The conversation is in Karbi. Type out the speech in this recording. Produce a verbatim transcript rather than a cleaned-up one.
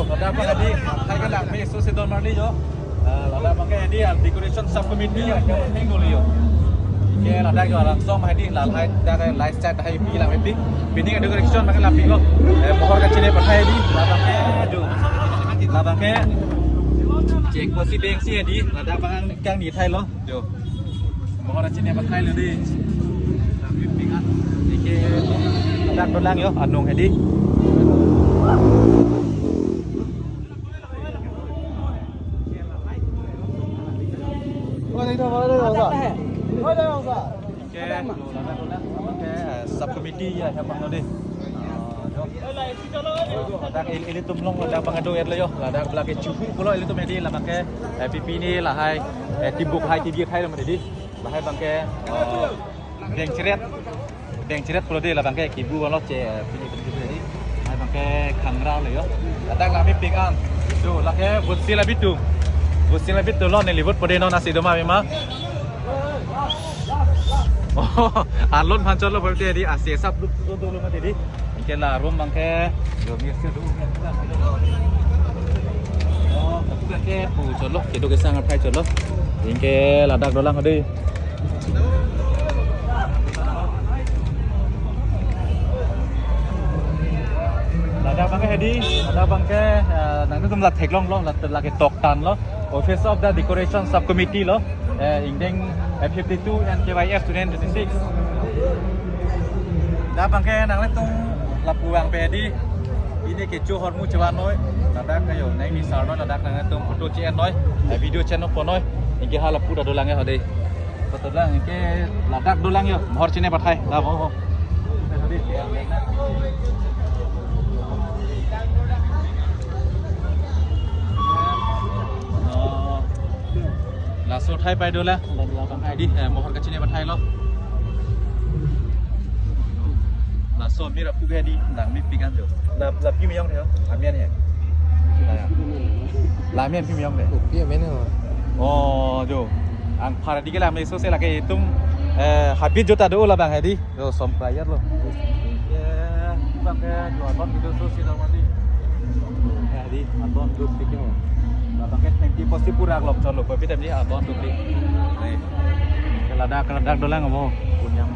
Ladak abang hedi, hai ke lang me so se don marli jo. Eh, ladak abang ke hedi, ah, decoration sub committee ya, ke heng dulu jo. Ke ladak jo langsung hedi, lahai, dak ke light set hai pi lang hedi. Pini ke decoration abang ke lapi ko. Eh, mohor kachini pathai hedi, ladak ke jo. Ladak ke. Cek kosi beng si hedi, ladak abang kangni thai lo. Jo. Mohor kachini pathai lo dei. Kami pingat. Ike ladak dolang jo, anung hedi. Ike, ladak dolang, oke, eh, sub committee ya, yang bang lo dei. Jo. Ladak il-, ilitum along ladak abang ado et lo jo. Ladak lake chuhu pulo ilitum hedi, ladak ke, eh, pipini lahai, eh, tibuk hai tibi hai lo hedi. Lahai abang ke, eh, dengcheret. Dengcheret pulo dei, la abang ke kibu lo che, eh, pini pini hedi. Lahai abang ke khangra lo jo. Ladak la mepik an. Jo, lake butsi la bitu. Butsi la bitu lo, neli vote po dei non asi doma bima. Oh, alon phan cholo berarti hedi, asi sap duk duk duk lo hedi. Anke la room abang ke, jo, mir se duk. Oh, tapi abang ke pu cholo, keduk kesang aphai cholo. Anke ladak dolang hedi. Ladak abang ke hedi, ladak abang ke, eh, nangtum la theklong lo, la, lake toktan lo. Office of the Decoration Subcommittee lo, eh, ingdeng, eh, fifty-two and K Y F twenty twenty-six. Ladak abang ke nanglitum lapu abang pe hedi, pini kecho ahormu chevan noi, ladak kayo, nangni sar noi, ladak nanglitum photo che-en noi, eh, video che-en noi, anke ha lapu ta dolang jo hedi. Photo lang, anke ladak dolang jo, mohor kachini pathai, la mo. Oh. Laso athai pai dolang, la, la abang hedi, eh, mohor kachini pathai lo. Laso amir apu hedi, nang mepik an jo. La, la pi me-ong he, amen he. La, la amen pi me-ong he. Oh, pi amen ho. Oh, jo. Anpar hedi ke la me so se lake itum, eh, habit jo ta do la abang hedi. Jo, som prayer lo. Ya, abang ke jo alon kedo so si dong mati. Ya, hedi, alon duk tik ho. Abang ke twenty post pura klok cholo, kopi tem di alon duk tik. Nih. Ke ladak, ke ladak dolang mo. Punyam.